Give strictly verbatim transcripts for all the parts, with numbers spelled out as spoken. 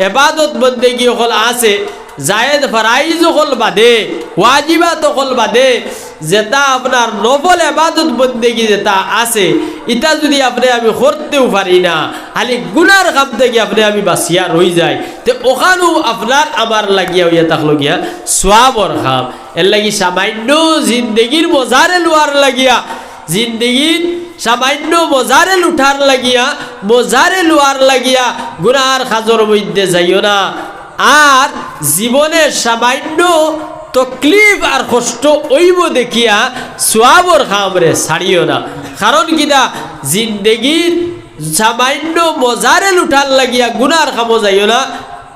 এবাদত বন্দেগি অকল আছে, জায়েজ ফরাইজ অকল বাদে, ওয়াজিবাত অকল বাদে, যেটা আপনার নফল এবাদত বন্দেগি যেটা আছে, ইটা যুদি আপনে আমি করতেউ পারি না, খালি গুনার কাম থাকি আপনে আমি বাঁচিয়া রই যাই, তে অখানউ আপনার আমার লাগিয়া অইয়া থাকলো গিয়া সওয়াবর কাম। এরলাগি সামাইন্য জিন্দেগির মজারে লওয়ার লাগিয়া, জিন্দেগির সামাইন্য মজারে লুটার লাগিয়া, মজারে লওয়ার লাগিয়া গুনার কাজর মধ্যে যাইও না। আর জীবনে সামাইন্য তকলিফ আর কষ্ট অইবো দেখিয়া সওয়াবর কামরে ছাড়িও না। কারণ কিতা, জিন্দেগির সামাইন্য মজারে লুটার লাগিয়া গুনার কামো যাইও না।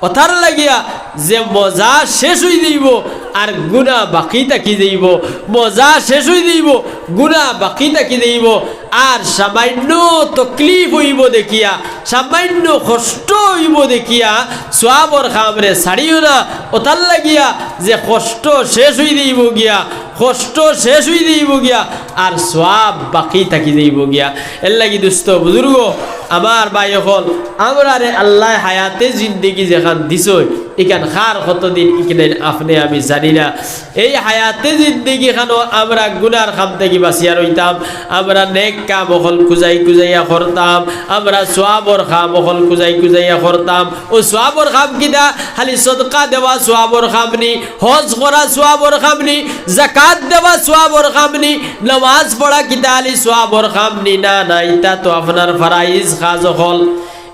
অতার লাগিয়া যে মজা শেষ অই যাইবো আর গুনা বাকি থাকি যাইবো, মজা শেষ অই যাইবো, গুনা বাকি থাকি যাইবো। আর সামাইন্য তকলিফ অইবো দেখিয়া, সামাইন্য কষ্ট অইবো দেখিয়া সওয়াবর কামরে ছাড়িও না। অতার লাগিয়া যে কষ্ট শেষ অই যাইবো গিয়া, কষ্ট শেষ অই যাইবো গিয়া, আর সওয়াব বাকি থাকি যাইবো গিয়া। এরলাগি দুস্ত বুজুর্গ, আমার ভাই অকল, আমরারে আল্লায় হায়াতে জিন্দেগি যেখান দিছইন, ইখান কার কতদিন ইখান আপনে আমি জানি না। এই হায়াতে জিন্দেগি খানো আমরা গুনার কাম থাকি বাঁচিয়া রইতাম, আমরা নেক কাম অকল খুজাই খুজাইয়া করতাম, আমরা সওয়াবর কাম অকল খুজাই খুজাইয়া করতাম। অউ সওয়াবর কাম কিতা? খালি সদকা দেওয়া সওয়াবর কাম নি, হজ করা সওয়াবর কাম নি, জাকাত দেওয়া সওয়াবর কাম নি, নামাজ পড়া কিতা খালি সওয়াবর কাম নি? না, না, ইতা তো আপনার ফরাইজ কাজ অকল।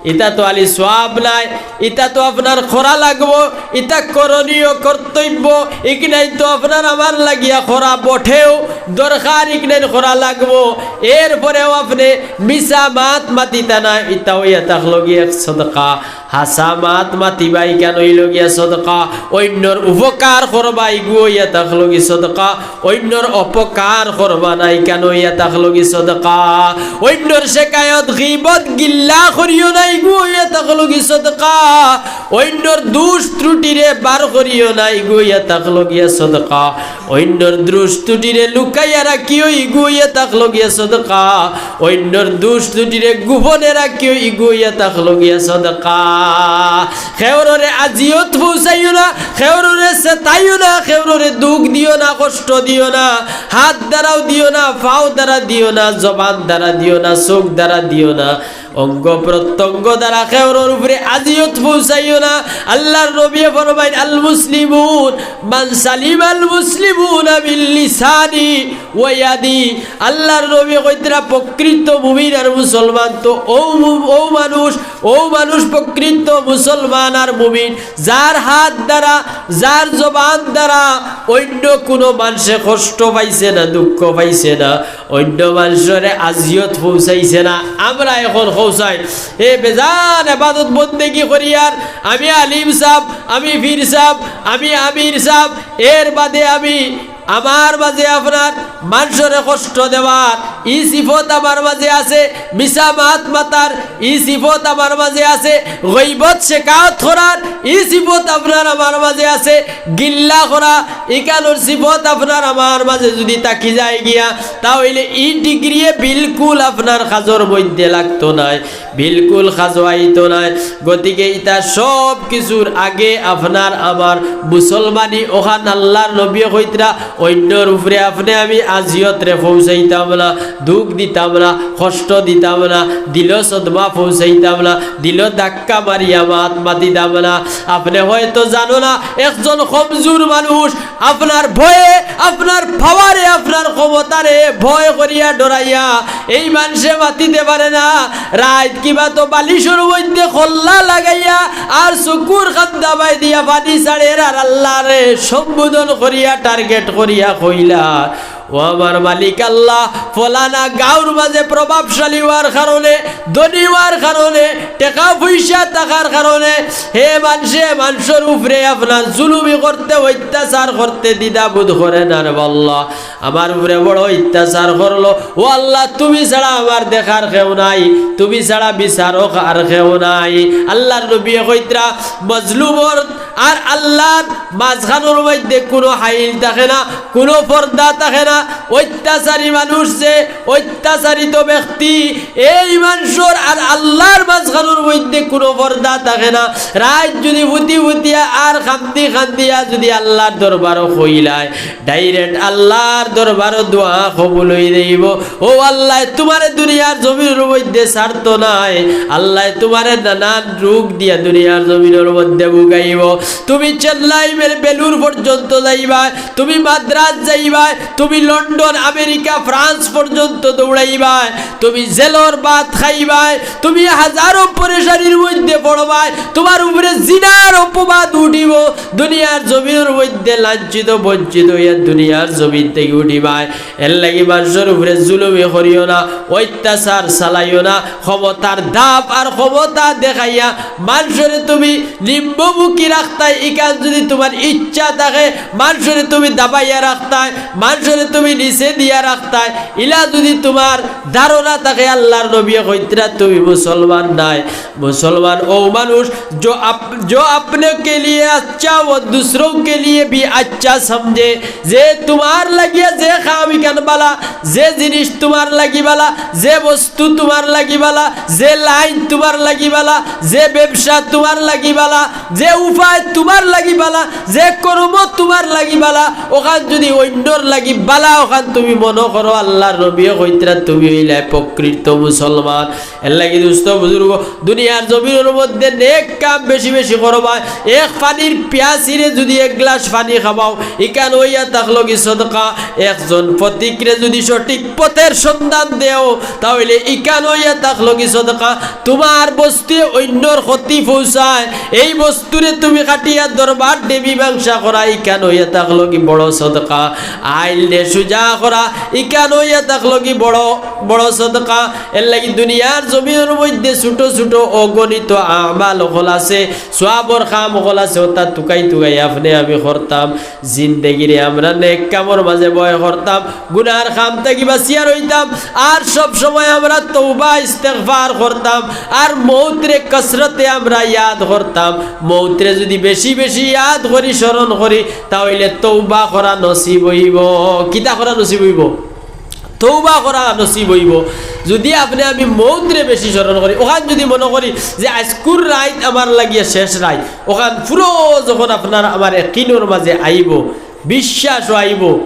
ইতা তো খালি সওয়াব নায়, ইতা তো আপনার করা লাগবো, ইতা করণীয় কর্তব্য। ইখান তো আপনার আমার লাগিয়া করা বটেউ, দরকার ইখান করা লাগবো। এরপরেও আপনে মিছা মাত মাতিতা না, ইতা অইয়া থাকলো গি এক সদকা। হাছা মাত মাতিবা ইখান অইলো গিয়া সদকা। অইন্যর উপকার করবা ইগু অইয়া থাকলো গি সদকা। অইন্যর অপকার করবা না, ইখান অইয়া থাকলো গি সদকা। অইন্যর শেকায়ত, গিবত, গিল্লা করিও না, ইগু অইয়া থাকলো গি সদকা। অইন্যর দুষ ত্রুটিরে বার করিও না, ইগু অইয়া থাকলো গিয়া সদকা। অইন্যর দুষ ত্রুটিরে লুকাইয়া রাখিও, ইগু অইয়া থাকলো গিয়া সদকা। অইন্যর দুষ ত্রুটিরে গোপনে রাখিও, ইগু অইয়া থাকলো গিয়া সদকা। কেউররে আজিয়ত পৌঁছাইও না, কেউররে সেতাইও না, কেউররে দুখ দিও না, কষ্ট দিও না, হাত দ্বারাও দিও না, পাও দ্বারা দিও না, জবান দ্বারা দিও না, চোখ দ্বারা দিও না, অঙ্গ প্রত্যঙ্গ দ্বারা কেউরর উপরে আজিয়ত পৌঁছাইও না। আল্লাহর নবীয়ে ফরমাইন, "আল মুসলিমুন মান সালিমাল মুসলিমুনা মিন লিসানি ওয়া ইয়াদি।" আল্লাহর নবী কইতরা, "প্রকৃত মুমিন আর মুসলমান তো অউ মু-, অউ মানুষ, অউ মানুষ প্রকৃত মুসলমান আর মুমিন, যার হাত দ্বারা, যার জবান দ্বারা অইন্য কুনু মানষে কষ্ট পাইছে না, দুঃখ পাইছে না, অইন্য মানষরে আজিয়ত পৌঁছাইছে না।" আমরা এখন কউছাই, এ বেজান এবাদত বন্দেগি করিয়ার, আমি আলিম সাব, আমি পীর সাব, আমি আমির সাব, এর বাদে আমি আমার মাঝে আপনার মানষরে কষ্ট দেওয়ার ই সিফত আমার মাঝে আছে, মিছা মাত মাতার ই সিফত আমার মাঝে আছে, গইবত শেকায়ত করার ই সিফত আপনার আমার মাঝে আছে, গিল্লা করা ইখানর সিফত আপনার আমার মাঝে যুদি থাকি যায় গিয়া, তা অইলে ই ডিগ্রিয়ে বিলকুল আপনার কাজর মধ্যে লাগতো নায়। বিলকুল কাজো আইতো নায়। গতিকে ইতা সব কিছুর আগে আপনার আমার মুসলমানি অখান আল্লাহর নবীয়ে কইতরা, অইন্যর উপরে আপনে আমি আজিয়তরে পৌঁছাইতাম না, দুখ দিতাম না, কষ্ট দিতাম না, দিলো সদমা পৌঁছাইতাম না, দিলো ধাক্কা মারিয়া মাত মাতিতাম না। আপনে হয়তো জানো না, একজন কমজুর মানুষ, আপনার ভয়ে, আপনার পাওয়ারে, আপনার ক্ষমতারে ভয় করিয়া ডরাইয়া এই মানষে মাতিতে পারে না। রাইত কিবা তো বালিশর মধ্যে কল্লা লাগাইয়া আর চকুর কান্দা বায় দিয়া পানি ছাড়ের আর আল্লাহরে সম্বোধন করিয়া, টার্গেট করিয়া কইলা, "ও আমার মালিক আল্লাহ, ফলানা গাঁওর মাঝে প্রভাবশালী অওয়ার কারণে, ধনী অওয়ার কারণে, টেকা পয়সা থাকার কারণে হে মানষে মানষর উপরে আপনার জুলুমি করতে, অত্যাচার করতে দ্বিধাবোধ করে না রে আল্লাহ।" আমার উপরে বড় অত্যাচার করলো। ও আল্লাহ, তুমি ছাড়া আমার দেখার কেউ নাই, তুমি ছাড়া বিচারক আর কেউ নাই। আল্লাহর নবীয়ে কইতরা, মজলুমর আর আল্লাহর মাঝখানোর মধ্যে কুনু হাইল থাকে না, কুনু পর্দা থাকে না। অত্যাচারী মানুষ যে অত্যাচারিত ব্যক্তি, এই মানষর আর আল্লাহর মাঝখানোর মধ্যে কুনু পর্দা থাকে না। রাইত যুদি ফুতি ফুতিয়া আর কান্দি কান্দিয়া যুদি আল্লাহর দরবারো কইলায়, direct আল্লাহর দরবারো দোয়া কবুল অই যাইবো। ও আল্লায় তুমারে দুনিয়ার জমিনর মধ্যে ছাড়তো নায়। আল্লায় তুমারে নানান রোগ দিয়া দুনিয়ার জমিনর মধ্যে ভুগাইবো। তুমি চেন্নাই বে-, বেলুর পর্যন্ত যাইবায়, তুমি মাদ্রাজ যাইবায়, তুমি লন্ডন, আমেরিকা, ফ্রান্স পর্যন্ত দৌড়াইবায়, তুমি জেলর ভাত খাইবায়, তুমি হাজারো পরেশানির মধ্যে পড়বায়, তুমার উপরে জিনার অপবাদ উঠিবো, দুনিয়ার জমিনর মধ্যে লাঞ্ছিত বঞ্চিত অইয়া দুনিয়ার জমিন থাকি উঠিবায়। এর লাগি মানষর উপরে জুলুমি করিও না, অত্যাচার চালাইও না। ক্ষমতার দাপ আর ক্ষমতা দেখাইয়া মানষরে তুমি নিম্নমুখী রাখতায়, ইখান যুদি তুমার ইচ্ছা থাকে, মানষরে তুমি দাবাইয়া রাখতায়, মানষরে তুমি নিচে দিয়া রাখতায়, ইলা যুদি তুমার ধারণা থাকে, আল্লাহর নবীয়ে কইতরা তুমি মুসলমান নায়। মুসলমান ও মানুষ, जो आप, जो अपने के लिए अच्छा, वो दूसरों के लिए भी अच्छा समझे। যে তুমার লাগিয়া যে কাম ইখান বালা, যে জিনিস তুমার লাগি বালা, যে বস্তু তুমার লাগি বালা, যে লাইন তুমার লাগি বালা, যে ব্যবসা তুমার লাগি বালা, যে উপায় তুমার লাগি বালা, যে কর্ম তুমার লাগি বালা, অখান যুদি অইন্যর লাগি বালা, অখান তুমি মনো করো, আল্লাহর নবীয়ে কইতরা তুমি অইলায় প্রকৃত মুসলমান। এর লাগি দোস্ত বুজুর্গ, দুনিয়ার জমিনর মধ্যে নেক কাম বেশি বেশি করবায়। এক পানির পিয়াসিরে যুদি এক গ্লাস পানি খাবাও, ইখান অইয়া থাকলো কি সদকা। একজন ফকিরে যুদি সঠিক পথের সন্ধান দেও, তা অইলে ইখান অইয়া থাকলো কি সদকা। তুমার বস্তুয়ে অইন্যর ক্ষতি পৌঁছায়, এই বস্তুরে তুমি কাটিয়া দরবার দে মীমাংসা করা, ইখান অইয়া থাকলো কি বড় সদকা। আইলরে সুজা করা, ইখান অইয়া থাকলো কি বড়, বড় সদকা। এর লাগি দুনিয়ার জমিনর মধ্যে ছোট ছোট অগণিত আমাল অকল আছে, সওয়াবর কাম অকল আছে, অতা তুকাই তুকাই আপনে আমি করতাম। জিন্দেগিরে আমরা নেক কামর মাঝে ব্যয় করতাম, গুনার কাম থাকি বাচিয়া রইতাম, আর সব সময় আমরা তওবা ইস্তেগফার করতাম, আর মউতরে কসরতে আমরা ইয়াদ করতাম। মউতরে যুদি বেশি বেশি ইয়াদ করি, স্মরণ করি, তা অইলে তওবা করা নসিব অইবো। কিতা করা নসিব অইবো? তওবা করা নসিব অইবো। যুদি আপনে আমি মউতরে বেশি স্মরণ করি, অখান যুদি মনো করি যে আইজকুর রাইত আমার লাগিয়া শেষ রাইত, অখান পুরো যখন আপনার আমার একিনর মাঝে আইবো, বিশ্বাসও আইবো,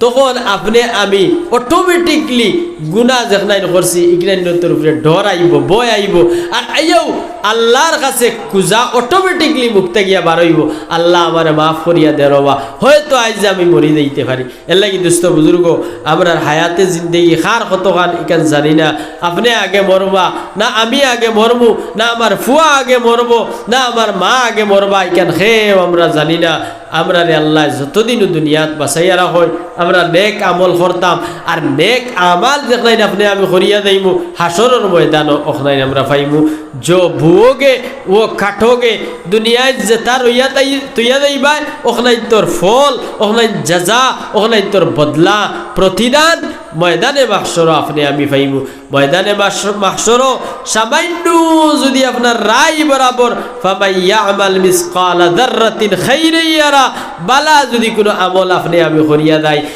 তখন আপনে আমি automatically গুনা যেখনাইন করছি, ইখনাইনর উপরে ডর আইবো, ভয় আইবো, আর আইয়াউ আল্লার কাছে খুজা automatically মুখ থাকিয়া বার অইবো, "আল্লা, আমারে মাফ করিয়া দে রে বা, হয়তো আইজ আমি মরি যাইতে পারি।" এরলাগি দোস্ত বুজুর্গ, আমরার হায়াতে জিন্দেগি কার কতখান ইখান জানি না। আপনে আগে মরবা, না আমি আগে মরমু, না আমার ফুয়া আগে মরবো, না আমার মা আগে মরবা, ইখান কেউ আমরা জানি না। আমরারে আল্লায় যতদিনও দুনিয়াত বাচাইয়া রাখইন, আমরা নেক আমল করতাম, আর নেক আমাল যেখনাইন আপনে আমি করিয়া যাইমু, হাশরর ময়দানো অখনাইন আমরা পাইমু। "জো বোওগে, ও কাটোগে", দুনিয়াত যেতা রইয়া তাই-, তইয়া যাইবায়, অখনাইন তোর ফল, অখনাইন জাজা, অখনাইন তোর বদলা, প্রতিদান, ময়দানে মাহশরো আপনে আমি পাইমু। ময়দানে মাহশ-, মাহশরো সামান্য যুদি আপনার রায় বরাবর, "ফামান ইয়ামাল মিসকালা যাররাতিন খাইরান ইয়ারা", বালা যুদি কুনু আমল আপনে আমি করিয়া যাই,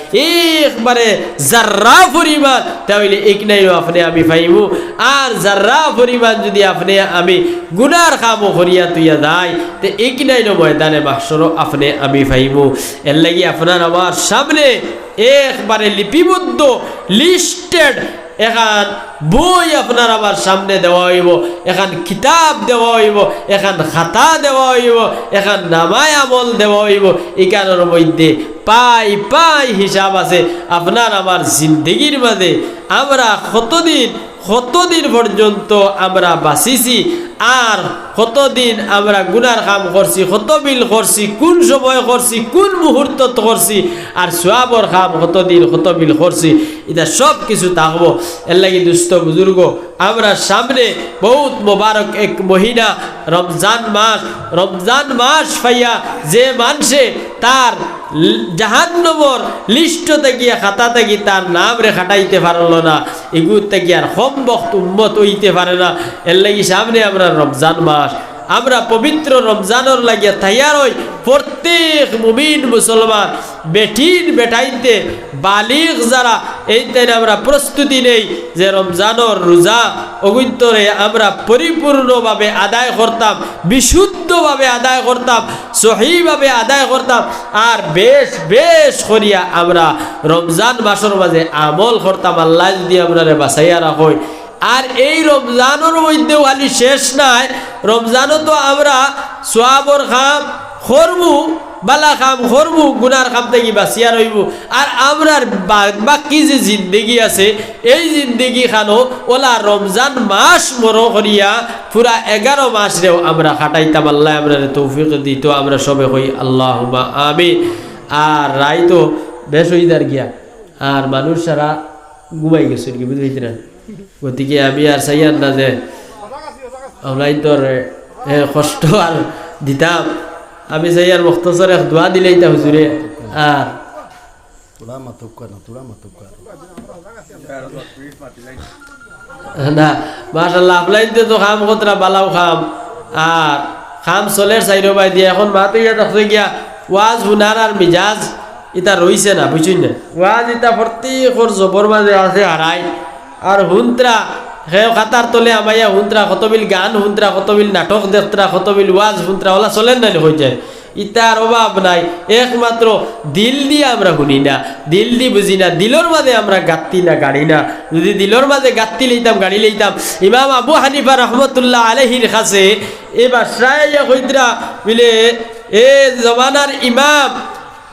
একবারে জাররা পরিমাণ, তা অইলে ইখনাইনও আপনে আমি পাইমু। আর জাররা পরিমাণ যুদি আপনে আমি গুনার কামও করিয়া তইয়া যাই, তে ইখনাইনও ময়দানে মাহশরো আপনে আমি পাইমু। এরলাগি আপনার আমার সামনে একবারে লিপিবদ্ধ, listed, এখান বই আপনার আমার সামনে দেওয়া অইবো, এখান কিতাব দেওয়া অইবো, এখান খাতা দেওয়া অইবো, এখান নামায় আমল দেওয়া অইবো। ইখানর মধ্যে পাই পাই হিসাব আছে। আপনার আমার জিন্দেগির মাঝে আমরা কতদিন, কতদিন পর্যন্ত আমরা বাচিছি, আর কতদিন আমরা গুনার কাম করছি, কত বিল করছি, কুন সময় করছি, কুন মুহূর্তত করছি, আর সওয়াবর কাম কতদিন, কত বিল করছি, ইতা সব কিছু থাকবো। এরলাগি দোস্ত বুজুর্গ, আমরার সামনে বউত মোবারক এক মহিনা রমজান মাস। রমজান মাস পাইয়া যে মানষে তার ল-, জাহান্নমর list থাকিয়া, খাতা থাকি তার নামরে কাটাইতে পারলো না, ইগুর থাকি আর কমবখত উম্মত অইতে পারে না। এরলাগি সামনে আমরার রমজান মাস, আমরা পবিত্র রমজানর লাগিয়া তৈয়ার অই। প্রত্যেক মুমিন মুসলমান, বেটিন বেটাইন্তে, বালিগ যারা, এইন তাইন আমরা প্রস্তুতি নেই যে রমজানর রোজা অগুইন্তরে আমরা পরিপূর্ণভাবে আদায় করতাম, বিশুদ্ধভাবে আদায় করতাম, সহিভাবে আদায় করতাম। আর বেশ বেশ করিয়া আমরা রমজান মাসর মাঝে আমল করতাম, আল্লায় যুদি আমরারে বাঁচাইয়া রাখইন। আর এই রমজানর মধ্যে খালি শেষ নায়, রমজানো তো আমরা সওয়াবর কাম করমু, বালা কাম করমু, গুনার কাম থাকি বাঁচিয়া রইমু। আর আমরার বা-, বাকি যে জিন্দেগি আছে, এই জিন্দেগি খানো অলা রমজান মাস মনো করিয়া পুরা এগারো মাসরেও আমরা কাটাইতাম। আল্লায় আমরারে তৌফিক দিতো, আমরা সবে কই আল্লাহুম্মা আমিন। আর রাইত তো বেশ অই যার গিয়া, আর মানুষ সারা ঘুমাই গেছইন গি, বুঝছইন না? গতিকে আমি আর চাইয়ার না যে আমরাইন্তর, এ, কষ্ট আর দিতাম। আমি চাইয়ার মখতসর এক দোয়া দিলাইতা হুজুরে। আর তোরা মাতুক্কা না, তোরা মাতুক্কা। না, মাশাআল্লাহ, আপনাইন্তে তো কাম কররা বালাউ কাম। আর কাম চলের চাইরোবায় দিয়া। এখন মাতে গিয়া দেখতে গিয়া ওয়াজ হুনার আর মিজাজ ইতা রইছে না, বুঝছইন না? ওয়াজ ইতা প্রত্যেকর জবর মাঝে আছে হারাই। আর হুনত্রা, কেউ খাতার তলে হামাইয়া হুনত্রা, কতবিল গান হুনত্রা, কতবিল নাটক দেখত্রা, কতবিল ওয়াজ হুনত্রা, অলা চলের না নি কই যায়। ইতার অভাব নাই, একমাত্র দিল দি আমরা হুনি না, দিল দি বুঝি না, দিলর মাঝে আমরা গাত্তি না, গাড়ি না। যুদি দিলর মাঝে গাত্তি লইতাম, গাড়ি লইতাম, ইমাম আবু হানিফা রহমতুল্লাহ আলাইহির কাছে এ বাদশায় আইয়া কইত্রা, বুলে, এ জমানার ইমাম,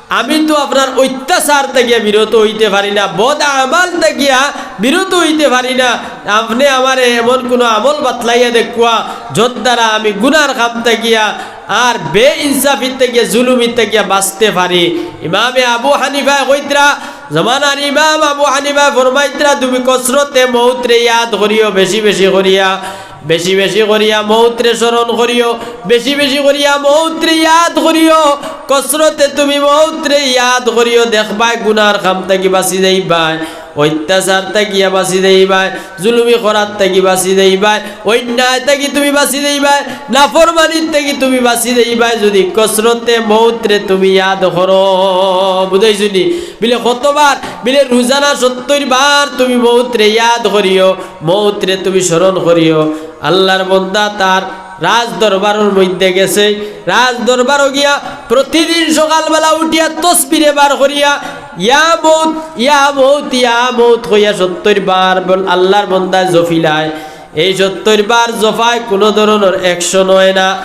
আমি তো আপনার অত্যাচার থাকিয়া বিরত অইতে পারি না, বদ আমাল থাকিয়া বিরত অইতে পারি না। আপনে আমারে এমন কুনু আমল বাতলাইয়া দেখুয়া, যদ্বারা আমি গুনার কাম থাকিয়া আর বেইনসাফির থাকিয়া, জুলুমির থাকিয়া বাঁচতে পারি। ইমামে আবু হানিফায় কইত্রা, জমানার ইমাম আবু হানিফায় ফরমাইত্রা, তুমি কসরতে মউতরে ইয়াদ করিও, বেশি বেশি করিয়া, বেশি বেশি করিয়া মউতরে স্মরণ করিও, বেশি বেশি করিয়া মউতরে ইয়াদ করিও। কসরতে তুমি মউতরে ইয়াদ করিও, দেখবায় গুনার কাম থাকি বাঁচি যাইবায়, অত্যাচার থাকিয়া বাঁচি যাইবায়, জুলুমি করার থাকি বাঁচি যাইবায়, অন্যায় থাকি তুমি বাঁচি যাইবায়, নাফরমানির থাকি তুমি বাঁচি যাইবায়, যুদি কসরতে মউতরে তুমি ইয়াদ করো। বুঝাইছনি? বিলে কতবার? বিলে রোজানা সত্তইর বার তুমি মউতরে ইয়াদ করিও, মউতরে তুমি স্মরণ করিও। আল্লার বন্দা তার রাজ দরবারর মধ্যে গেছে, রাজ দরবারো গিয়া প্রতিদিন সকালবেলা উঠিয়া তসবিরে বার করিয়া, "ইয়া মউত, ইয়া মউত, ইয়া মউত" কইয়া সত্তইর বার বল-, আল্লার বন্দায় জফিলায়। এই সত্তইর বার জফায় কুনু ধরনর action অয় না,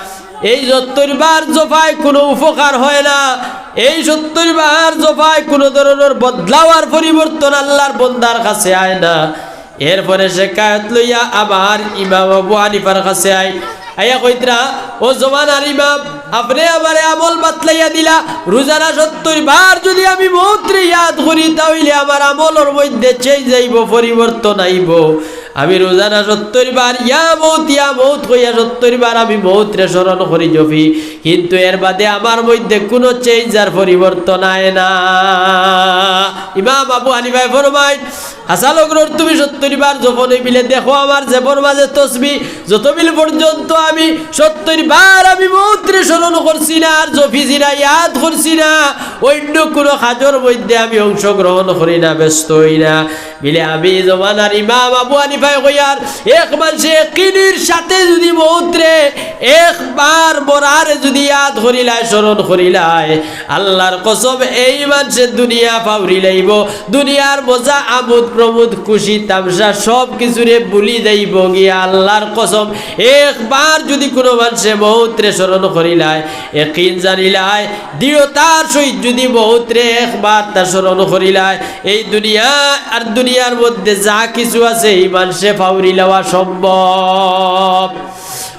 এই সত্তইর বার জফায় কুনু উপকার হয় না, এই সত্তইর বার জফায় কুনু ধরনর বদলাও আর পরিবর্তন আল্লার বন্দার কাছে আয় না। এরপরে শেকায়ত লইয়া আবার ইমাম আবু হানিফার কাছে আয়, আইয়া কইত্রা, "ও জমানার ইমাম, আপনে আমারে আমল বাতলাইয়া দিলা, রোজানা সত্তইর বার যুদি আমি মউতরে ইয়াদ করি, তা অইলে আমার আমলর মধ্যে change আইবো, পরিবর্তন আইবো। আমি রোজানা সত্তইর বার ইয়া মউত, ইয়া মউত কইয়া সত্তইর বার আমি মউতরে স্মরণ করি জফি, কিন্তু এর বাদে আমার মধ্যে কুনু change আর পরিবর্তন আয় না।" ইমাম আবু হানিফায় ফরমাইন, "হাছা লগ্রর তুমি সত্তইর বার জফো নি?" বিলে, "দেখো আমার জেবর মাঝে তসবি, যতবিল পর্যন্ত আমি সত্তইর বার আমি মউতরে স্মরণ করছি না, আর জফিছি না, ইয়াদ করছি না, অইন্য কুনু কাজর মধ্যে আমি অংশগ্রহণ করি না, ব্যস্ত অই না।" বিলে, "আমি জমানার ইমাম আবু হানিফায় কইয়ার, এক মানষে একিনির সাথে যুদি মউতরে একবার মরারে যুদি ইয়াদ করিলায়, স্মরণ করিলায়, আল্লার কসম, এই মানষে দুনিয়া ফাউরিলাইবো, দুনিয়ার মজা, আমোদ প্রমোদ, খুশি তামশা সব কিছুরে ভুলি যাইবো গিয়া। আল্লার কসম, একবার যুদি কুনু মানষে মউতরে স্মরণ করিলায়, একিন জানিলায়, দৃঢ়তার সহিত যুদি মউতরে একবার তা স্মরণ করিলায়, এই দুনিয়া আর দুনিয়ার মধ্যে যা কিছু আছে, এই মানষে ফাউরিলাওয়া সম্ভব।"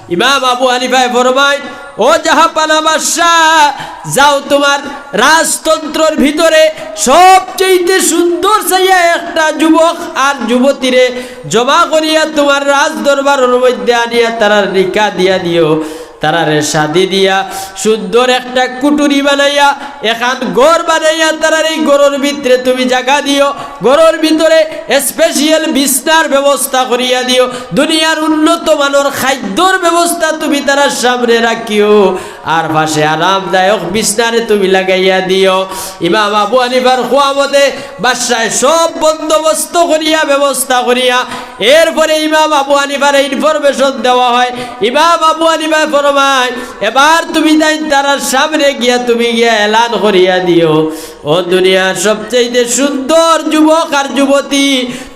ইমাম আবু হানিফায় ফরমাইন, "ও জাহাপানা বাদশা, যাও তুমার রাজতন্ত্রর ভিতরে সবচেয়ে সুন্দর চাইয়া একটা যুবক আর যুবতীরে জমা করিয়া তুমার রাজ দরবারর মধ্যে আনিয়া তারার নিকা দিয়া দিও, তারারে শাদি দিয়া সুন্দর একটা কুটুরি বানাইয়া এখান ঘর বানাইয়া তারার এই ঘরর ভিতরে তুমি জাগা দিও, ঘরর ভিতরে স্পেশাল বিছনার ব্যবস্থা করিয়া দিও, দুনিয়ার উন্নত মানর খাদ্যর ব্যবস্থা তুমি তারার সামনে রাখিও, আর পাশে আরামদায়ক বিছনারে তুমি লাগাইয়া দিও। ইমাম আবু হানিফার কওয়া মতে বাদশায় সব বন্দোবস্ত করিয়া, ব্যবস্থা করিয়া, এরপরে ইমাম আবু হানিফারে ইনফরমেশন দেওয়া হয়। ইমাম আবু হানিফায় ফরমায়, এবার তুমি তাইন তারার সামনে গিয়া, তুমি গিয়া এলান করিয়া দিও, ও দুনিয়ার সবচেয়ে সুন্দর যুবক আর যুবতী,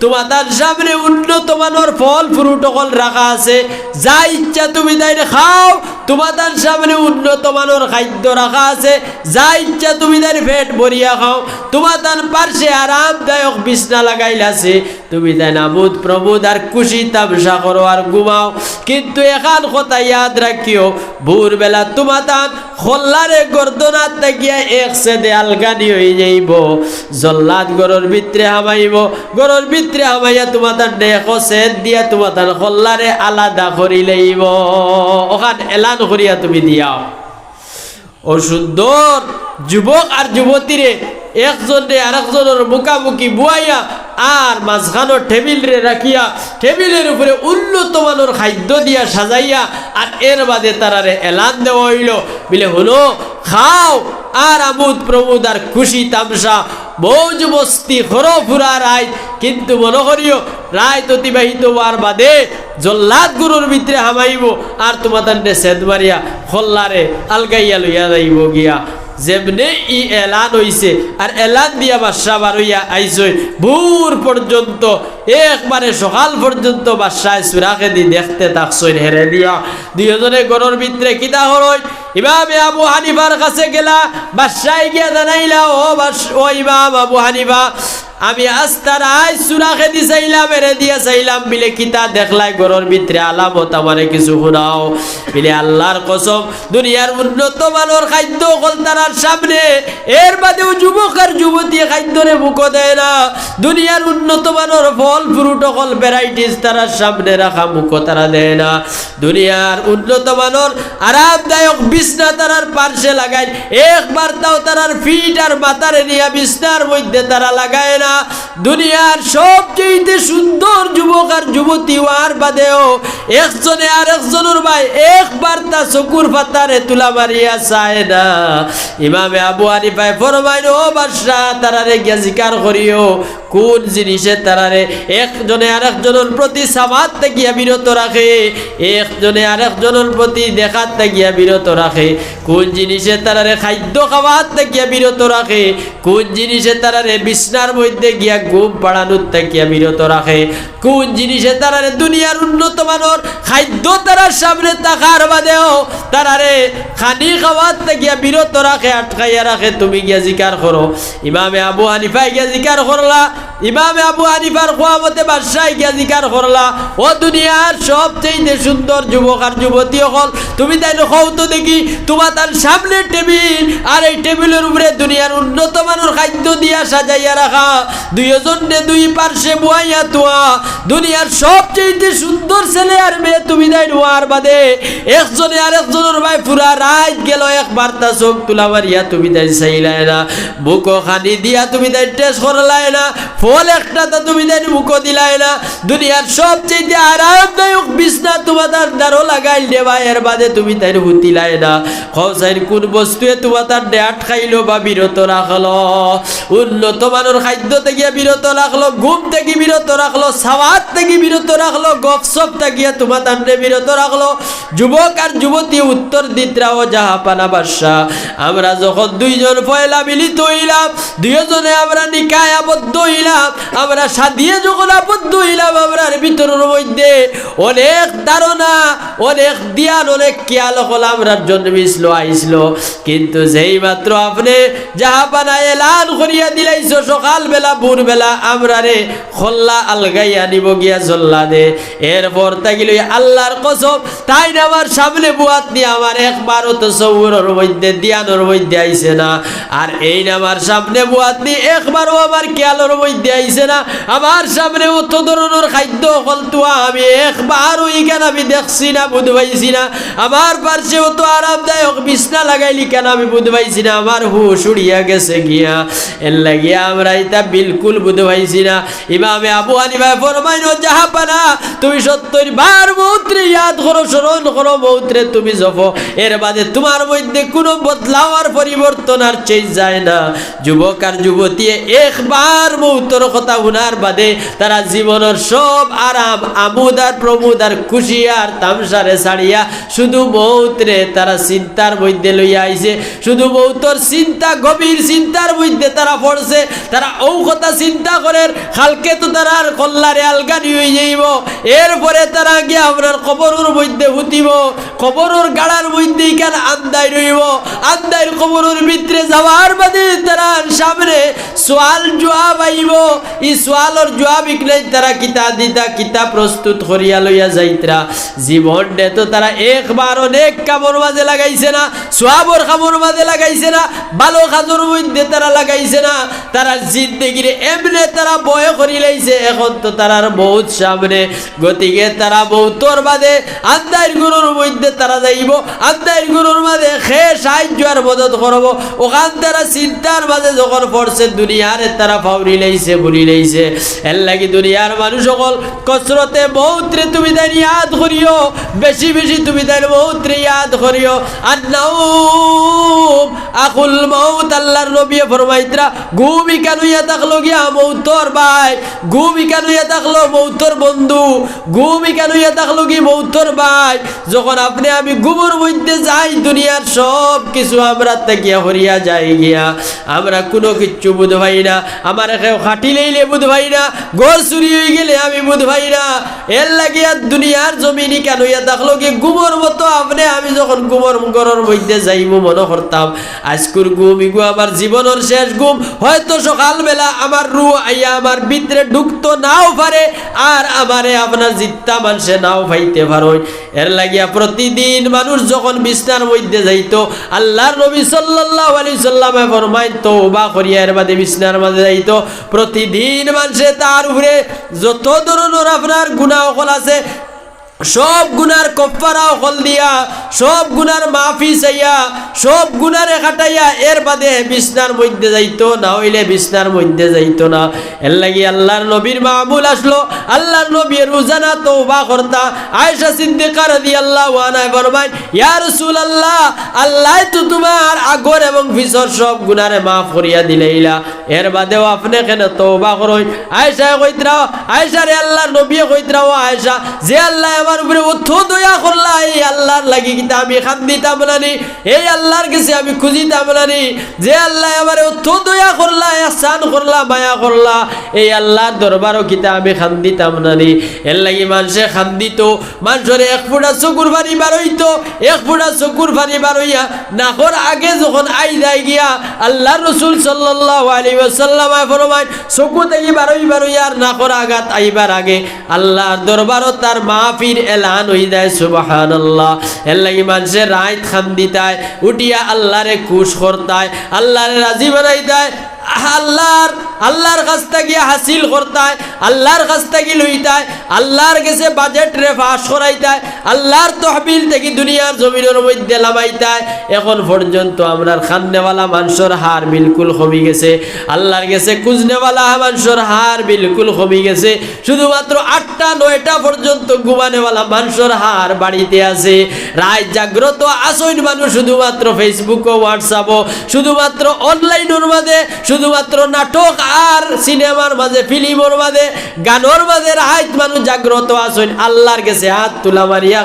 তুমাতান সামনে উন্নত মানর ফল ফ্রুট অকল রাখা আছে, যা ইচ্ছা তুমি তাইন খাও। তুমাতান সামনে উন্নত মানর খাদ্য রাখা আছে, যা ইচ্ছা তুমি তাইন পেট ভরিয়া খাও। তুমাতান পার্শ্বে আরামদায়ক বিছনা লাগাইল আছে, তুমি তাইন আমোদ প্রমোদ আর খুশি তামশা করো আর ঘুমাও। কিন্তু এখান কথা ইয়াদ রাখিও, ভোরবেলা তুমাতান কল্লারে গর্দনাত থাকিয়া এক ছেদে আলগানি অই যাইবো। জল্লাদ ঘরর ভিতরে হামাইবো, ঘরর ভিতরে হামাইয়া তুমাতানরে এক ছেদ দিয়া তুমাতান কল্লারে আলাদা করি লইবো। অখান এলান করিয়া তুমি দিয়াও। ও সুন্দর যুবক আর যুবতীরে একজনরে আরেকজনর মুখামুখি বওয়াইয়া আর মাঝখানো টেবিলরে রাখিয়া টেবিলর উপরে উন্নত মানর খাদ্য দিয়া সাজাইয়া আর এর বাদে তারারে এলান দেওয়া অইলো, বিলে, হুনো, খাও আর আমোদ প্রমোদ আর খুশি তামশা মৌজ মস্তি করো পুরা রাইত, কিন্তু মনো করিও রাইত অতিবাহিত অওয়ার বাদে জল্লাদ ঘরর ভিতরে হামাইবো আর তুমাতানরে ছেদ মারিয়া কল্লারে আলগাইয়া লইয়া যাইবো গিয়া। যেমনে ই এলান অইছে আর এলান দিয়া বাদশা বারইয়া আইছইন, ভোর পর্যন্ত, একবারে সকাল পর্যন্ত বাদশায় সুরাখেদি দেখতে থাকছইন হেরে দিয়া। দুইওজনে ঘরর ভিতরে কিতা করইন? ইমামে আবু হানিফার কাছে গেলা, বাদশায় গিয়া জানাইলা, ও বাদশ-, ও ইমাম আবু হানিফা, আমি আস্তা রাইত সুরাখেদি চাইলাম, হেরে দিয়া চাইলাম, বিলে কিতা দেখলায় ঘরর ভিতরে আলামত আমারে কিছু হুনাও। বিলে আল্লার কসম, দুনিয়ার উন্নত মানর খাদ্য অকল তারার সামনে, এর বাদেও যুবক আর যুবতী খাদ্যরে মুখো দেয় না। দুনিয়ার উন্নত মানর ফল ফ্রুট অকল ভ্যারাইটিস তারার সামনে রাখা, মুখো তারা দেয় না। দুনিয়ার উন্নত মানর আরামদায়ক বিছনা তারার পার্শ্বে লাগাইল, একবারতাও তারার ফিট আর মাথারে নিয়া বিছনার মধ্যে তারা লাগায় না। দুনিয়ার সবচেয়ে সুন্দর যুবক আর যুবতী অওয়ার বাদেও একজনে আরেকজনর বায় একবারতা চকুর পাতারে তুলা মারিয়া চায় না। ইমামে আবু হানিফায় ফরমাইন, ও বাদশা, তারারে গিয়া জিকার করিও, কুন জিনিসে তারারে একজনে আরেকজনর প্রতি চাওয়াত থাকিয়া বিরত রাখে, একজনে আরেকজনর প্রতি দেখাত থাকিয়া বিরত রাখে, কুন জিনিসে তারারে খাদ্য খাওয়াত থাকিয়া বিরত রাখে, কুন জিনিসে তারারে বিছনার মধ্যে গিয়া ঘুম পাড়ানোর থাকিয়া বিরত রাখে, কুন জিনিসে তারারে দুনিয়ার উন্নত মানর খাদ্য তারার সামনে থাকার বাদেও তারারে খানি খাওয়াত থাকিয়া বিরত রাখে, আটকাইয়া রাখে, তুমি গিয়া জিকার করো। ইমামে আবু হানিফায় গিয়া জিকার করলা। ইমামে আবু হানিফার কওয়া মতে বাদশায় গিয়া জিকার করলা, ও দুনিয়ার সবচেয়ে সুন্দর যুবক আর যুবতী অকল, তুমি তাইন কও তো দেখি, তুমাতান সামনে টেবিল, আর এই টেবিলর উপরে দুনিয়ার উন্নত মানর খাদ্য দিয়া সাজাইয়া রাখা, দুইওজনরে দুই পার্শ্বে বওয়াইয়া থুয়া, দুনিয়ার সবচেয়ে সুন্দর ছেলে আর মেয়ে তুমি তাইন অওয়ার বাদে একজনে আরেকজনর বায় পুরা রাইত গেল, একবারতা চোখ তুলা মারিয়া তুমি তাইন চাইলায় না, মুখো খানি দিয়া তুমি তাইন টেস্ট করলায় না, ফল একটাতা তুমি তাইন মুখো দিলায় না, দুনিয়ার সবচেয়ে আরামদায়ক বিছনা তুমাতার দ্বারো লাগাইল দেবা, এর বাদে তুমি তাইন হুতিলায় না। কও চাইন কুন বস্তুয়ে তুমাতারে আটকাইলো বা বিরত রাখলো? উন্নত মানর খাদ্য থাকিয়া বিরত রাখলো, ঘুম থাকি বিরত রাখলো, চাওয়াত থাকি বিরত রাখলো, গফসফ থাকিয়া তুমাতারে বিরত রাখলো। যুবক আর যুবতী উত্তর দিতরা, ও জাহাপানা বাদশা, আমরা যখন দুইজন পয়লা মিলিত অইলাম, দুইওজনে আমরা নিকায় আবদ্ধ অইলাম, আমরা শাদিয়ে যখন আবদ্ধ অইলাম, আমরার ভিতরর মধ্যে অনেক ধারণা, অনেক ধ্যান, অনেক খেয়াল অকল আমরার জন্মিছিল, আইছিল। কিন্তু যেই মাত্র আপনে জাহাপানা এলান করিয়া দিলাইছো, সকালবেলা, ভোরবেলা আমরারে কল্লা আলগাইয়া নিবো গিয়া জল্লাদে, এরপর থাকি লই আল্লার কসম, তাইন আমার সামনে বওয়াত নি আমার একবারও তসব্বুরর মধ্যে, ধ্যানর মধ্যে আইছে না। আর এইন আমার সামনে বওয়াত নি একবারও আমার খেয়ালর মধ্যে আইছে না। আমার সামনে অত ধরনর খাদ্য অকল থুয়া আমি একবারও ইখান আমি দেখছি না, বুঝ পাইছি না। আমার পার্শ্বে অত আরামদায়ক বিছনা লাগাইলি কেন আমি বুঝ পাইছি না, আমার হুশ উড়িয়া গেছে গিয়া। এর লাগিয়া আমরা ইতা বিলকুল বুঝ পাইছি না। ইমামে আবু হানিফায় ফরমাইন, "ও জাহাপানা, তুমি সত্তর বার মৌতরে ইয়াদ করো, স্মরণ করো, মৌতরে তুমি জপো, এর বাদে তুমার মধ্যে কুনু বদলাও আর পরিবর্তন আর চেঞ্জ যায় না।" যুবক আর যুবতীয়ে একবার মৌতর কথা হুনার বাদে তারা জীবনর সব আরাম, আমোদ আর প্রমোদ আর খুশি আর তামশারে ছাড়িয়া শুধু মৌতরে তারা চিন্তার মধ্যে লইয়া আইছে, শুধু মৌতর চিন্তা, গভীর চিন্তার মধ্যে তারা পড়ছে। তারা অউ কথা চিন্তা করের, কালকে তো তারার কল্লারে আলগানি অইযাইবো, এরপরে তারা গিয়া আপনার কবরর মধ্যে হুতিবো, কবরর গাড়ার মধ্যে ইখান আন্দাইর অইবো, আন্দাইর কবরর ভিতরে যাওয়ার বাদে তারার সামনে সওয়াল জুয়াব আইবো। ই সওয়ালর জুয়াব ইকনাইন তারা কিতা দিতা, কিতা প্রস্তুত করিয়া লইয়া যাইতরা। জীবনরে তো তারা একবারও নেক কামর মাঝে লাগাইছে না, সওয়াবর কামর মাঝে লাগাইছে না, ভালো কাজর মধ্যে তারা লাগাইছে না। তারার জিন্দেগিরে এমনে তারা বয় করিলাইছে। এখন তো তারার মউত সামনে, গতিকে তারা মউতর বাদে আন্দাইর ঘরর মধ্যে তারা যাইবো, আন্দাইর ঘরর মাঝে কে সাহায্য আর মদত করবো, অখান তারা চিন্তার মাঝে যখন পড়ছে, দুনিয়ারে তারা ফাউরিলাইছে, ভুলিলাইছে। এর লাগি দুনিয়ার মানুষ অকল, কসরতে মউতরে তুমি তাইন ইয়াদ করিও, বেশি বেশি তুমি তাইন মউতরে ইয়াদ করিও। আর নাউম আখুল মউত, আল্লার নবীয়ে ফরমাইতরা, ঘুম ইখান অইয়া থাকলো গিয়া মউতর ভাই, ঘুম ইখান অইয়া থাকলো মউতর বন্ধু, ঘুম ইখান অইয়া থাকলো গি মউতর ভাই। যখন আপনে আমি ঘুমর মধ্যে যাই, দুনিয়ার সব কিছু আমরার থাকিয়া হরিয়া যায় গিয়া, আমরা কুনু কিচ্ছু বুঝ পাই না। আমারে কেউ কাটিলাইলে বুঝ পাই না, ঘর চুরি অইগেলে আমি বুঝ পাই না। এর লাগিয়া দুনিয়ার জমিন ইখান অইয়া থাকলো গি ঘুমর মতো। আপনে আমি যখন ঘুমর ঘরর মধ্যে যাইমু, মনো করতাম আইজকুর ঘুম ইগু আমার জীবনর শেষ ঘুম। হয়তো সকালবেলা আমার রুহ আইয়া আমার ভিতরে ঢুকতো নাও পারে, আর আমারে আপনার জিত্তা মানষে নাও পাইতে পারইন। এর লাগিয়া প্রতিদিন মানুষ যখন বিছনার মধ্যে যাইতো, আল্লার নবী সাল্লাল্লাহু আলাইহি সাল্লামে ফরমাইন, "তওবা করিয়া এর বাদে বিছনার মাঝে যাইতো।" প্রতিদিন মানষে তার উপরে যত ধরনর আপনার গুনা অকল আছে, সব গুনার কফফারা অকল দিয়া, সব গুনার মাফি চাইয়া, সব গুনারে কাটাইয়া এর বাদে বিছনার মধ্যে যাইতো, না অইলে বিছনার মধ্যে যাইতো না। এর লাগি আল্লার নবীর মামুল আছলো, আল্লার নবীয়ে রোজানা তওবা করতা। আয়েশা সিদ্দিকা রাদিয়াল্লাহু আনহায় ফরমাইন, "ইয়া রাসূলুল্লাহ, আল্লায় তো তুমার আগর এবং পিছর সব গুনারে মাফ করিয়া দিলাইলা, এর বাদেও আপনে কেনে তওবা করইন?" আয়েশায় কইতরা, আয়েশারে আল্লার নবীয়ে কইতরা, "ও আয়েশা, যে আল্লায় আমার উপরে অত দয়া করলা, এই আল্লার লাগি কিতা আমি কান্দিতাম না নি? এই আল্লার গেছে আমি খুজিতাম না নি? যে আল্লায় আমারে অত দয়া করলা, এহসান করলা, মায়া করলা, এই আল্লার দরবারো কিতা আমি কান্দিতাম না নি?" এর লাগি মানষে কান্দিতো, মানষর এক ফুটা চকুর পানি বারইতো, এক ফুটা চকুর পানি বারইয়া নাকর আগে যখন আই যায় গিয়া, আল্লার রসুল সাল্লাল্লাহু আলাইহি ওয়াসাল্লামে ফরমাইন, চকু থাকি বারই বারইয়া আর নাকর আগাত আইবার আগে আল্লার দরবারো তার মাফির এলান অই যায়। সুবহানাল্লাহ। এর লাগি মানষে রাইত কান্দিতায়, উঠিয়া আল্লারে খুশ করতায়, আল্লারে রাজি বানাইতায়, আল্লার, আল্লার কাছ থাকি হাসিল করতায়, আল্লার কাছ থাকি লইতায়, আল্লার গেছে বাজেটরে পাস করাইতায়, আল্লার তহবিল থাকি দুনিয়ার জমিনর মধ্যে লামাইতায়। এখন পর্যন্ত আমরার কান্দেওয়ালা মানষর হার বিলকুল কমি গেছে, আল্লার গেছে খুজনেওয়ালা মানষর হার বিলকুল কমি গেছে। শুধুমাত্র আটটা নয়টা পর্যন্ত ঘুমানেওয়ালা মানষর হার বাড়িতে আছে। রাইত জাগ্রত আছইন মানুষ শুধুমাত্র Facebook-ও, WhatsApp-ও, শুধুমাত্র online-অর মাঝে, শুধুমাত্র নাটক আর সিনেমার মাঝে, ফিল্মর মাঝে, গানর মাঝে রাইত মানুষ জাগ্রত আছইন। আল্লার গেছে আত তুলা মারিয়া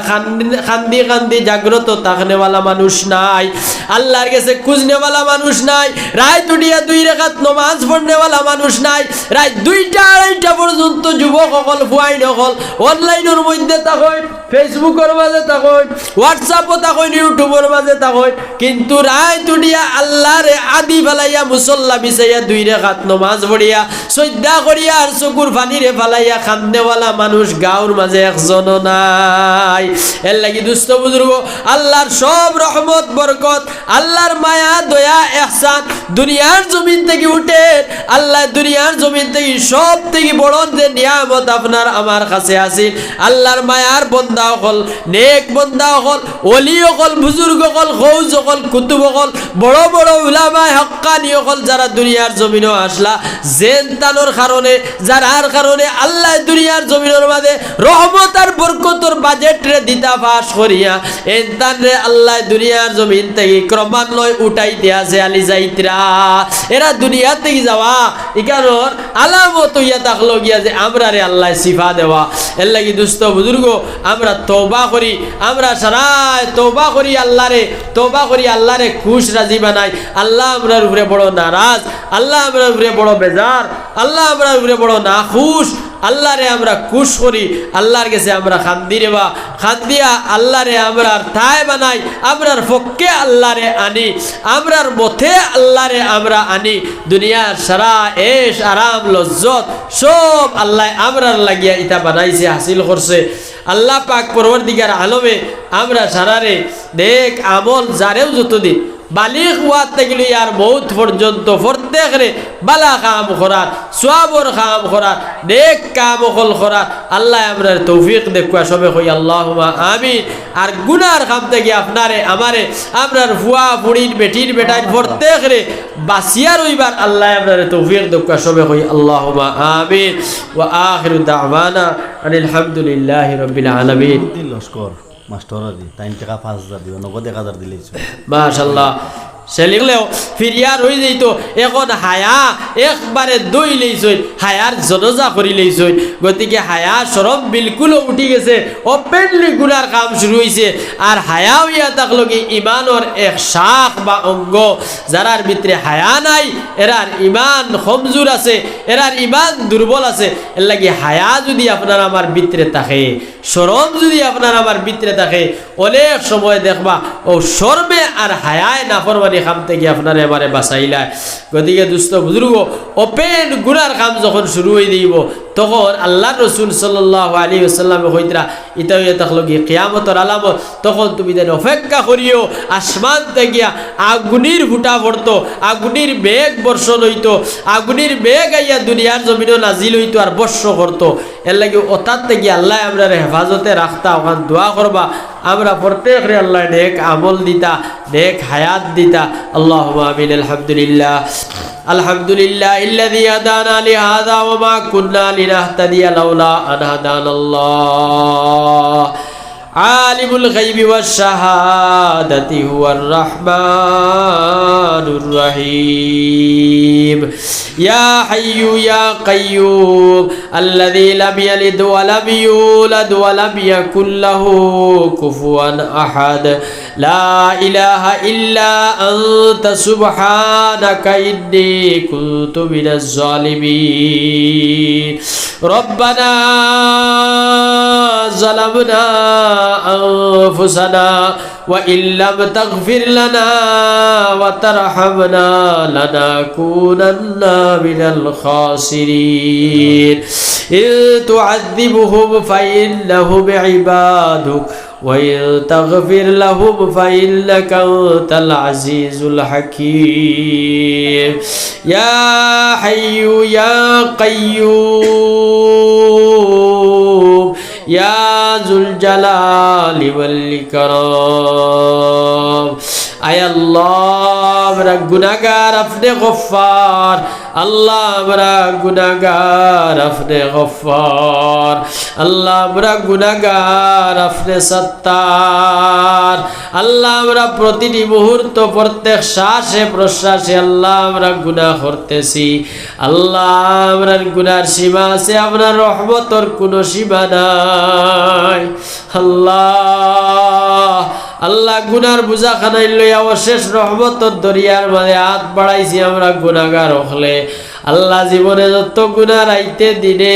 কান্দি কান্দি জাগ্রত থাকনেওয়ালা মানুষ নাই, আল্লার গেছে খুজনেওয়ালা মানুষ নাই, রাইত উঠিয়া দুই রেকাত নমাজ পড়নেওয়ালা মানুষ নাই। রাইত দুইটা আড়াইটা পর্যন্ত যুবক অকল, ফুয়াইন অকল online-অর মধ্যে থাকইন, Facebook-অর মাঝে থাকইন, WhatsApp-ও থাকইন, YouTube-অর মাঝে থাকইন, কিন্তু রাইত উঠিয়া আল্লারে আদি ফালাইয়া মুসল্লা বিছাইয়া দুই রেকাত নমাজ পড়িয়া, সইজদা করিয়া আর চকুর পানিরে ফালাইয়া কান্দেওয়ালা মানুষ গাঁওর মাঝে একজনও নাই। এরলাগি দুস্ত বুজুর্গ, আল্লার সব রহমত বরকত, আল্লার মায়া দয়া এহসান দুনিয়ার জমিন থাকি উঠের। আল্লায় দুনিয়ার জমিন থাকি সব থাকি বড় যে নিয়ামত আপনার আমার কাছে আছিল, আল্লার মায়ার বন্দা অকল, নেক বন্দা অকল, অলি অকল, বুজুর্গ অকল, গৌস অকল, কুতুব অকল, বড় বড় উলামায়ে হক্কানি অকল যারা দুনিয়ার জমিনো আসলা, যেন তানর কারণে, যারার কারণে আল্লায় দুনিয়ার জমিনর মাঝে রহমত আর বরকতর বাজেটরে দিতা ফাঁস করিয়া, এন তানরে আল্লায় দুনিয়ার জমিন থাকি ক্রমান্বয়ে উঠাইতে আছে আলি যাইতরা। এরা দুনিয়া থাকি যাওয়া ইখানর আলামত অইয়া থাকলো গিয়া যে আমরারে আল্লায় শিফা দেওয়া। এরলাগি দুস্ত বুজুর্গ, আমরা তওবা করি, আমরা সারায় তওবা করি আল্লারে, তওবা করি আল্লারে খুশ রাজি বানাই। আল্লা আমরার উপরে বড় নারাজ, আল্লা আমরার উপরে বড় বেজার, আল্লা আমরার উপরে বড় নাখুশ। আল্লারে আমরা খুশ করি, আল্লার গেছে আমরা কান্দি রেবা, কান্দিয়া আল্লারে আমরার তাই বানাই, আমরার পক্ষে আল্লারে আনি, আমরার মতে আল্লারে আমরা আনি। দুনিয়ার সারা এশ আরাম লজ্জত সব আল্লায় আমরার লাগিয়া ইতা বানাইছে, হাসিল করছে। আল্লা পাক পরওয়ারদিগার আলমে আমরা সারারে নেক আমল যারেও যতদিন বালিগ অওয়ার থাকি লইয়া আর মউত পর্যন্ত প্রত্যেকরে বালা কাম করার, সওয়াবর কাম করার, নেক কাম অকল করার আল্লায় আমরারে তৌফিক দেউক্কা, সবে কই আল্লাহুম্মা আমিন। আর গুনার কাম থাকি আপনারে, আমারে, আমরার ফুয়া, ফুড়িন, বেটিন, বেটাইন প্রত্যেকরে বাচিয়া রইবার আল্লায় আমরারে তৌফিক দেউক্কা, সবে কই আল্লাহুম্মা আমিন। ওয়া আখিরু দাওয়ানা আনিল হামদুলিল্লাহি রাব্বিল আলামিন। দিন লস্কর। মাস্টর আলী, তাইন টেকা পাঁচ হাজার দিবা, নগদ এক হাজার দিলেই চলে। মাশাআল্লাহ। সেলিংলেও ফিরিয়া রই যাইতো, এখন হায়া একবারে ধইলেইছইন, হায়ার জনজা করিলেইছইন। গতিকে হায়া শরম বিলকুল উঠি গেছে, openly গুনার কাম শুরু অইছে। আর হায়া অইয়া থাকলো কি ইমানর এক শাখ বা অঙ্গ, যারার ভিতরে হায়া নাই, এরার ইমান কমজুর আছে, এরার ইমান দুর্বল আছে। এরলাগি হায়া যুদি আপনার আমার ভিতরে থাকে, শরম যুদি আপনার আমার ভিতরে থাকে, অনেক সময় দেখবা অউ শরমে আর হায়ায় নাফরমানি কাম থাকি আপনারে আমারে বাচাইলায়। গতিকে দুস্ত বুজুর্গ, open গুনার কাম যখন শুরু অই যাইবো, তখন আল্লার রসুল সাল্লাল্লাহু আলাইহি ওয়াসাল্লামে কইতরা, ইতা অইয়া থাকলো কি কিয়ামতর আলামত, তখন তুমি যেন অপেক্ষা করিও, আসমান থাকিয়া আগুনির ফুটা পড়তো, আগুনির মেঘ বর্ষণ অইতো, আগুনির মেঘ আইয়া দুনিয়ার জমিনো নাজিল অইতো আর বর্ষ করতো। এরলাগি অতার থাকি আল্লায় আমরারে হেফাজতে রাখতা, অখান দোয়া করবা। আমরা প্রত্যেকরে আল্লায় নেক আমল দিতা, নেক হায়াত দিতা। আল্লাহুম্মা আমিন। আলহামদুলিল্লাহ। الحمد لله الذي هدانا لهذا وما كنا لنهتدي لولا أن هدانا الله. عالم الغيب والشهادة هو الرحمن الرحيم. يا حي يا قيوم الذي لم يلد ولم يولد ولم يكن له كفوا أحد. لا إله إلا أنت سبحانك إني كنت من الظالمين. ربنا ظلمنا أنفسنا وإن لم تغفر لنا وترحمنا لنكونن من الخاسرين. إن تعذبهم فإنهم عبادك وإن تغفر لهم فإنك أنت العزيز الحكيم. يا حي يا قيوم يا ذا الجلال والإكرام. আয় আল্লাহ, আমরা গুনাহগার, আপনে গফফার। আল্লাহ, আমরা গুনাহগার, আপনে গফফার। আল্লাহ, আমরা গুনাহগার, আপনে সত্তার। আল্লাহ, আমরা প্রতিটি মুহূর্ত, প্রত্যেক শ্বাসে প্রশ্বাসে, আল্লাহ, আমরা গুনাহ করতেছি। আল্লাহ, আমরার গুনার সীমা আছে, আপনার রহমতর কুনু সীমা নাই। আল্লাহ, আল্লাহ, গুনার বুঝা খানাইল লইয়া অশেষ রহমতর দরিয়ার মাঝে আত বাড়াইছি আমরা গুনাহগার অকলে। আল্লাহ, জীবনে যত গুনাহ রাইতে দিনে,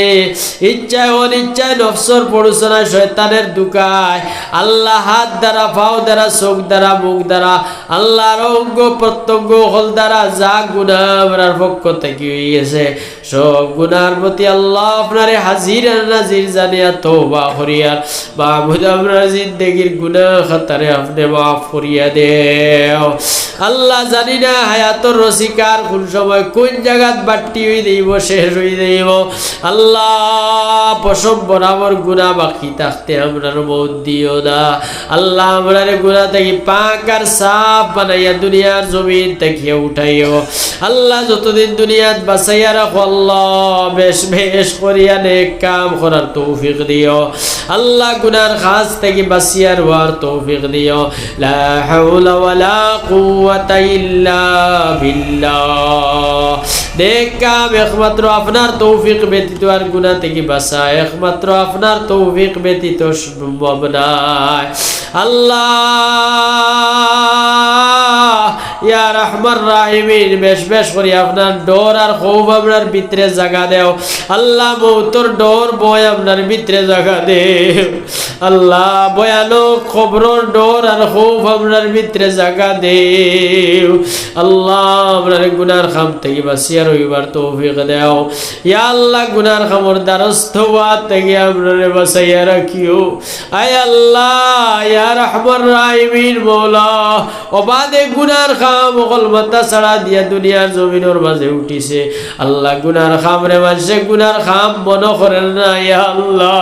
ইচ্ছায় অনিচ্ছায়, নফসর প্ররোচনায়, শয়তানের ধোঁকায়, আল্লাহ, হাত দ্বারা, পাও দ্বারা, চোখ দ্বারা, মুখ দ্বারা, আল্লাহর অঙ্গ প্রত্যঙ্গ অকল দ্বারা যা গুনাহ আমরার পক্ষ থাকি অইগেছে, সব গুনার প্রতি আল্লাহ আপনারে হাজির আর নাজির জানিয়া তওবা করিয়ার, মাবুদ, আমরার জিন্দেগির গুনাহ খাতারে আপনে মাফ করিয়া দেও। আল্লাহ, জানি না হায়াতর রশি কার কুন সময় কুন জাগাত বাট্টি অই যাইবো, শেষ অই যাইবো। আল্লাহ, পশম বরাবর গুনাহ বাকি থাকতে আমরার মউত দিও না। আল্লাহ, আমরারে গুনাহ থাকি পাক আর সাফ বানাইয়া দুনিয়ার জমিন থাকিয়া উঠাইও। আল্লাহ, যতদিন দুনিয়াত বাঁচাইয়া রাখো, আল্লাহ, বেশ বেশ করিয়া নেক কাম করার তৌফিক দিও। আল্লাহ, গুনার কাজ থাকি বাঁচিয়া রওয়ার তৌফিক দিও। লা হাওলা ওয়ালা কুওয়াতা ইল্লা বিল্লাহ। নেক কাম একমাত্র আপনার তৌফিক ব্যতীত, আর গুনা থাকি বাঁচা একমাত্র আপনার তৌফিক ব্যতীত সম্ভব নায়। আল্লাহ, ইয়া রাহমান রাহিমিন, বেশ বেশ করি আপনার ডর আর খৌফ আমরার ভিতরে জাগা দেও। আল্লাহ, মউতর ডর ভয় আমরার ভিতরে জাগা দেও। আল্লাহ, ভয়ানক কবরর ডর আর খৌফ আমরার ভিতরে জাগা দেও। আল্লাহ, আমরারে গুনার কাম থাকি বাঁচিয়া রইবার তৌফিক দেও। ইয়া আল্লাহ, গুনার কামর দ্বারস্থ অওয়া থাকি আমরারে বাঁচাইয়া রাখিও। আয় আল্লাহ, ইয়া রাহমান রাহিমিন মওলা, অবাদে গুনার কাম অকল মাথা ছাড়া দিয়া দুনিয়ার জমিনর মাঝে উঠিছে। আল্লাহ, গুনার কামরে মানষে গুনার কাম মনো করের না, ইয়া আল্লাহ।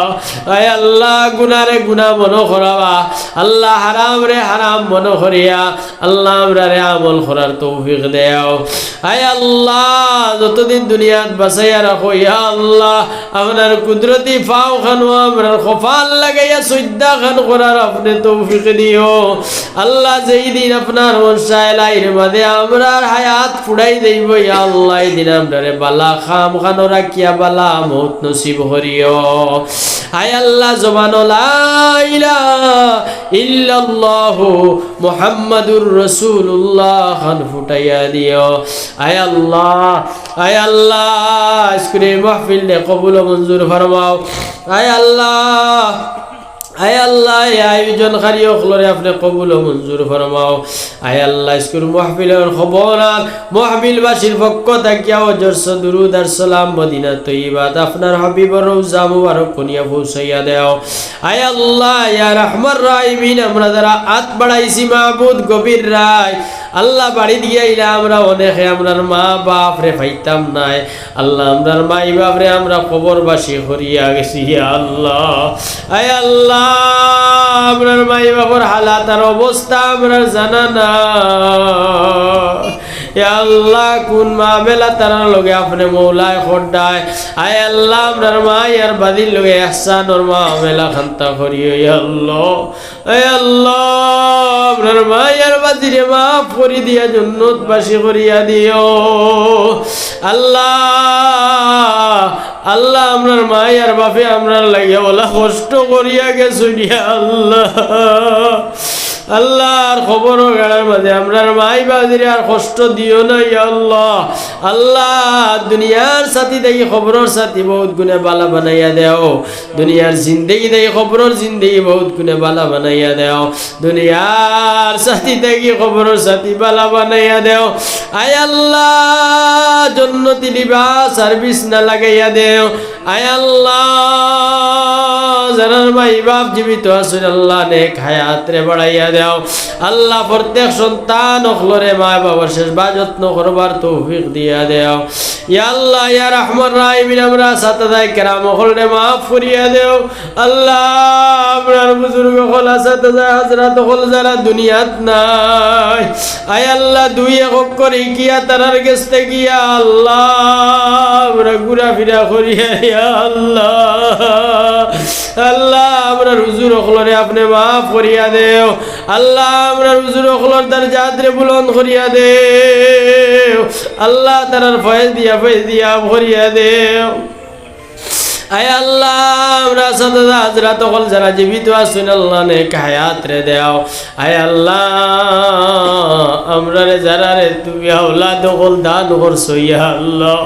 আয় আল্লাহ, গুনারে গুনা মনো করাবা। আল্লাহ, হারামরে হারাম মনো করিয়া, আল্লাহ, আমরারে আমল করার তৌফিক দেও। আয় আল্লাহ, যতদিন দুনিয়াত বাঁচাইয়া রাখো, ইয়া আল্লাহ, আপনার কুদরতি পাও খানো আমরার কপাল লাগাইয়া সইজদা খান করার আপনে তৌফিক দিও। আল্লাহ, যেই দিন আপনার মনশা এলাইর মাঝে আমরার হায়াত ফুরাই যাইবো, ইয়া আল্লাহ, এই দিন আমরারে বালা কাম খানো রাখিয়া বালা মউত নসিব করিও। আয় আল্লাহ, জবানো লা ইলাহা ইল্লাল্লাহু মুহাম্মাদুর রাসূলুল্লাহ খান ফুটাইয়া দিও। আয় আল্লাহ, আয় আল্লাহ, আজকুর এই মাহফিলরে কবুল ও মঞ্জুর ফরমাও। আয় আল্লাহ, আয় আল্লাহ, এই আয়োজনকারী অকলরে আপনে কবুল ও মঞ্জুর ফরমাও। আয় আল্লাহ, আজকুর মাহফিলর খবর আর মাহফিলবাসীর পক্ষ থাকিয়া অজস্র দুরুদ আর সালাম মদিনা তৈয়বাত আপনার হাবিবর রওজা মুবারক কুনিয়া পৌঁছাইয়া দেও। আয় আল্লাহ, ইয়া রাহমান রাহিমিন, আমরা যারা আত বাড়াইছি মাবুদ গভীর রায়, আল্লাহ, বাড়িত গিয়া ইলা আমরা অনেকে আমরার মা বাপরে পাইতাম নায়। আল্লাহ, আমরার মাই বাপরে আমরা কবরবাসী করিয়া গেছি, ইয়া আল্লাহ। আয় আল্লাহ, আমরার মাই বাপর হালাত আর অবস্থা আমরার জানা না। ইয়া আল্লাহ, কুন মামেলা তারার লগে আপনে মওলায় খোদ্দায়। আয় আল্লাহ, আমরার মাই আর বাজির লগে ইহসানর মামেলা খান্তা করিও, ইয়া আল্লাহ। এ আল্লাহ, আমরার মাই আর বাজিরে মাফ করি দিয়া জন্নতবাসী করিয়া দিও। আল্লাহ, আল্লাহ, আমরার মাই আর বাপে আমরার লাগিয়া অলা কষ্ট করিয়া গেছইন, ইয়া আল্লাহ। আল্লাহ, আর কবরর গাড়ার মাঝে আমরার মাই বাজিরে আর কষ্ট দিও না, ইয়া আল্লাহ। আল্লাহ, দুনিয়ার সাথী থাকি কবরর সাথী বউত গুণে বালা বানাইয়া দেও। দুনিয়ার জিন্দেগি থাকি কবরর জিন্দেগি বউত গুণে বালা বানাইয়া দেও। দুনিয়ার সাথী থাকি কবরর সাথী বালা বানাইয়া দেও। আয় আল্লাহ, জন্নতি লিবাস আর বিছনা লাগাইয়া দেও। আয় আল্লাহ, যারার মাই বাপ জীবিত আছইন, আল্লাহ, নেক হায়াতরে বাড়াইয়া দেও। আল্লাহ, প্রত্যেক সন্তান অকলরে মা বাবার সেবা যত্ন করবার তৌফিক দিয়া দেও। ইয়া আল্লাহ, ইয়া রাহমান রাহিমিন, আমরার আসাতিজায়ে কেরাম অকলরে মাফ করিয়া দেও। আল্লাহ, আমরার বুজুর্গ অকল, আসাতিজা হযরত অকল যারা দুনিয়াত নাই, আয় আল্লাহ, দুই এক অক্ষর হিকিয়া তারার গেছ থাকি, ইয়া আল্লাহ, আমরা ঘুরাফিরা করিয়া, ইয়া আল্লাহ, আল্লাহ, আমরার হুজুর অকলরে আপনে মাফ করিয়া দেও। আল্লাহ, আমরার হুজুর অকলর দরজাতরে বুলন্দ করিয়া দেও। আল্লাহ, তারার ফয়েজ দিয়া, ফয়েজ দিয়া আম করিয়া দেও। আয় আল্লাহ, আমরার সাথে হাজরাত অকল যারা জীবিত আছইন আল্লাহ, নেক হায়াতরে দেও। আয় আল্লাহ, আমরারে যারারে তুমি আওলাদ অকল দান করছো ইয়া আল্লাহ।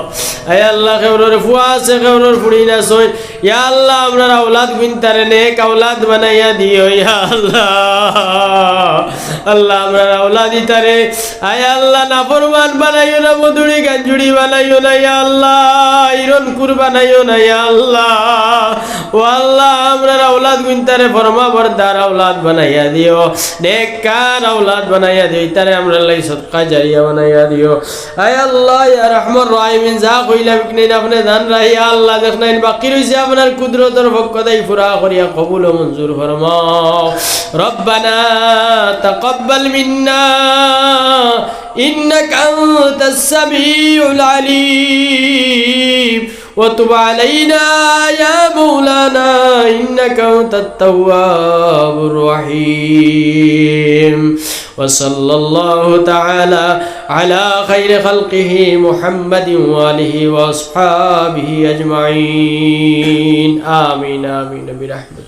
আয় আল্লাহ, কেউরর ফুয়া আছে, কেউরর ফুড়িন আছইন, ইয়া আল্লাহ, আমরার আওলাদ গুইনতারে নেক আওলাদ বানাইয়া দিও ইয়া আল্লাহ। আল্লাহ, আমরার আওলাদ ইতারে, আয় আল্লাহ, নাফরমান বানাইও না, মদুড়ি গাঞ্জুড়ি বানাইও না ইয়া আল্লাহ, ইরনকুর বানাইও না ইয়া আল্লাহ। ও আল্লাহ, আমরার আওলাদ গুইনতারে ফরমাবরদার আওলাদ বানাইয়া দিও, নেককার আওলাদ বানাইয়া দিও, ইতারে আমরার লাগি সদকা জারিয়া বানাইয়া দিও। আয় আল্লাহ, ইয়া রহমান রাহিমিন, যা কইলাম ইকনাইন আপনে জানরা ইয়া আল্লাহ, দেখনাইন বাকি রইছে আপনার কুদরতর পক্ষ থাকি পুরা করিয়া কবুল ও মঞ্জুর ফরমাও। ربنا تقبل منا إنك أنت السميع العليم وتب علينا يا مولانا إنك أنت التواب الرحيم. وصلى الله تعالى على خير خلقه محمد وآله وأصحابه أجمعين. آمين، آمين برحمتك.